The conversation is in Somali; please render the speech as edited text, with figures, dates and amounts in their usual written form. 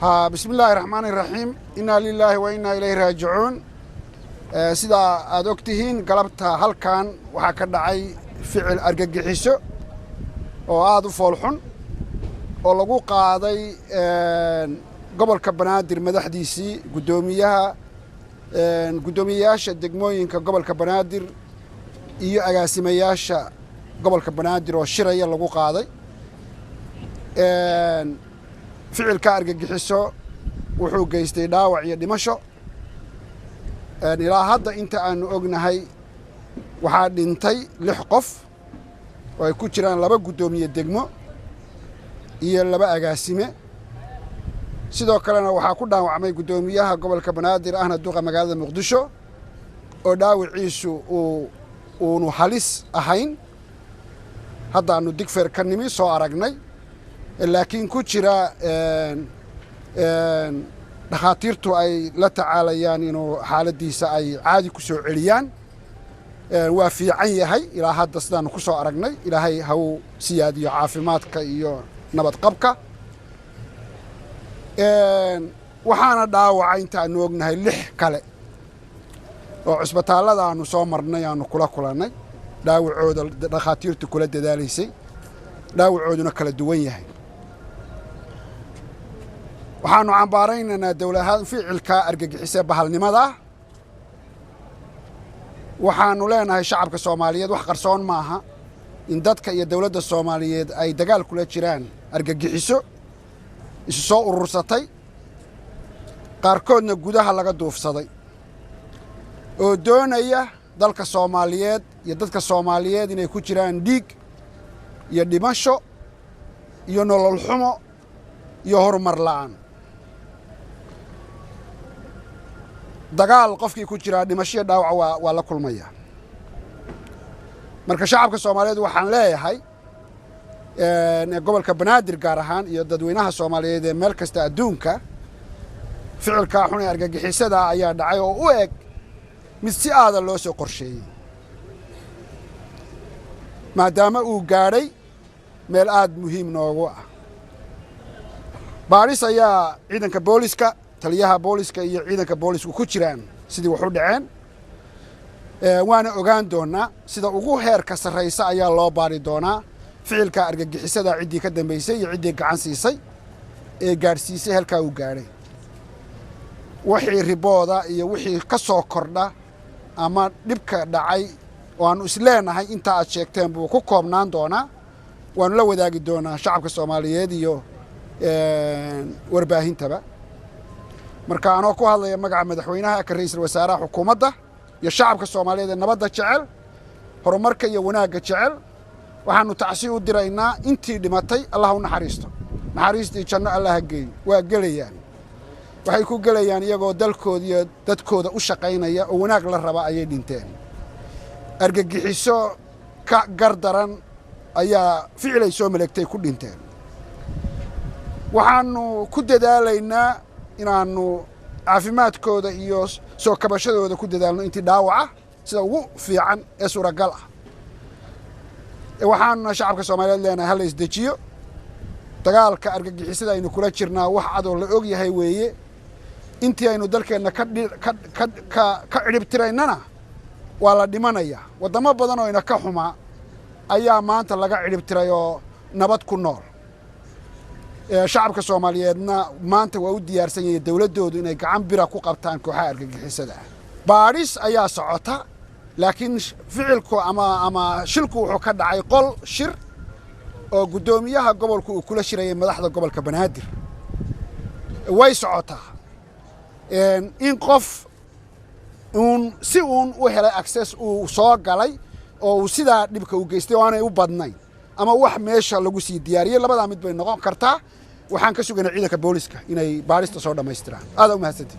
Bismi illaahi raxmaani raxiim. Innaa lilaahi wa innaa ilayhi raajicuun. Sidaa aad og tihiin, galabta halkan waxaa ka dhacay ficil argagixiso oo aada u foolxun oo lagu qaaday gobolka Banaadir madaxdiisii, guddoomiyaha, guddoomiyeyaasha degmooyinka gobolka Banaadir iyo agaasimayaasha gobolka Banaadir oo shiraya lagu qaaday. Ficilka argagixiso wuxuu geystay dhaawac iyo dhimasho. Ilaa hadda inta aanu ognahay waxaa dhintay lix qof oo ay ku jiraan laba guddoomiye degmo iyo laba agaasime. Sidoo kalena waxaa ku dhaawacmay guddoomiyaha gobolka Banaadir ahna duqa magaalada Muqdisho oo dhaawiciisu uunu halis ahayn. Haddaanu Digfeer ka nimi, soo aragnay, laakiin ku jira dhakhaatiirtu ay la tacaalayaan inuu xaaladdiisa ay caadi ku soo celiyaan. Waa fiican yahay ilaa hadda sidaanu ku soo aragnay. Ilaahay ha uu siyaadiyo caafimaadka iyo nabadqabka. Waxaana dhaawacay inta aanu ognahay lix kale oo cusbitaallada aanu soo marnay aanu kula kulannay, dhaawacooda dhakhaatiirtu kula dadaalaysay, dhaawacooduna kala duwan yahay. Waxaanu cambaaraynaynaa dowlad ahaan ficilka argagixisee bahalnimadaa. Waxaanu leenahay shacabka Soomaaliyeed, wax qarsoon maaha in dadka iyo dowladda Soomaaliyeed ay dagaal kula jiraan argagixiso isu soo urursatay, qaarkoodna gudaha laga duufsaday, oo doonaya dalka Soomaaliyeed iyo dadka Soomaaliyeed inay ku jiraan dhiig iyo dhimasho iyo nolol xumo iyo horumar la'aan. Dagaal qofkii ku jiraa dhimasho iyo dhaawac waa la kulmaya. Marka shacabka Soomaaliyeed waxaan leeyahay, gobolka Banaadir gaar ahaan iyo dadweynaha Soomaaliyeed ee meel kasta adduunka, ficilkaa xun ee argagixisada ayaa dhacay oo u eg mid si aada loo soo qorsheeyey, maadaama uu gaadhay meel aada muhiim noogu ah. Baadhis ayaa ciidanka booliska, taliyaha booliska iyo ciidanka boolisku ku jiraan sidii wax u dhaceen, waana ogaan doonaa. Sida ugu heerka sarraysa ayaa loo baadhi doonaa ficilka argagixisada, ciddii ka dambaysay iyo ciddii gacan siisay ee gaadhsiisay halkaa uu gaadhay. Wixii ribooda iyo wixii ka soo kordha ama dhibka dhacay oo aanu isleenahay intaa aad sheegteen buu ku koobnaan doonaa, waanu la wadaagi doonaa shacabka Soomaaliyeed iyo warbaahintaba. Marka anoo ku hadlaya magaca madaxweynaha, ka ra'iisul wasaaraha, xukuumadda iyo shacabka Soomaaliyeed ee nabadda jecel, horumarka iyo wanaagga jecel, waxaanu tacsi u diraynaa intii dhimatay. Allah u naxariisto, naxariistii janno Allah ha geeyo. Waa gelayaan, waxay ku gelayaan iyagoo dalkooda iyo dadkooda u shaqaynaya oo wanaag la raba ayay dhinteen. Argagixiso ka gardaran ayaa ficilay soo maleegtay ku dhinteen. Waxaanu ku dadaalaynaa inaannu caafimaadkooda iyo soo kabashadooda ku dadaalno intii dhaawaca sida ugu fiican ee suuragal ah. Waxaanuna shacabka Soomaaliyeed leenahay, hala isdejiyo. Dagaalka argagixisada aynu kula jirnaa wax cadoo la og yahay weeye. Intii aynu dalkeenna ka cidhib tiraynana waa la dhimanayaa. Waddamo badan oo ina ka xumaa ayaa maanta laga cidhib tiray oo nabad ku nool. Shacabka Soomaaliyeedna maanta waa u diyaarsan yahay dowladdoodu inay gacan bira ku qabtaan kooxaha argagixisada ah. Baadhis ayaa socota, laakiin ficilku ama shilku wuxuu ka dhacay qol shir oo guddoomiyaha gobolku uu kula shirayay madaxda gobolka Banaadir. Way socotaa in qof uun si uun u helay access uu soo galay oo uu sidaa dhibka u geystay oo aanay u badnayn, ama wax meesha lagu sii diyaariyey. Labadaa mid bay noqon kartaa. Waxaan ka sugaynaa ciidanka booliska inay baadhista soo dhammaystiraan. Aada u mahadsantihi.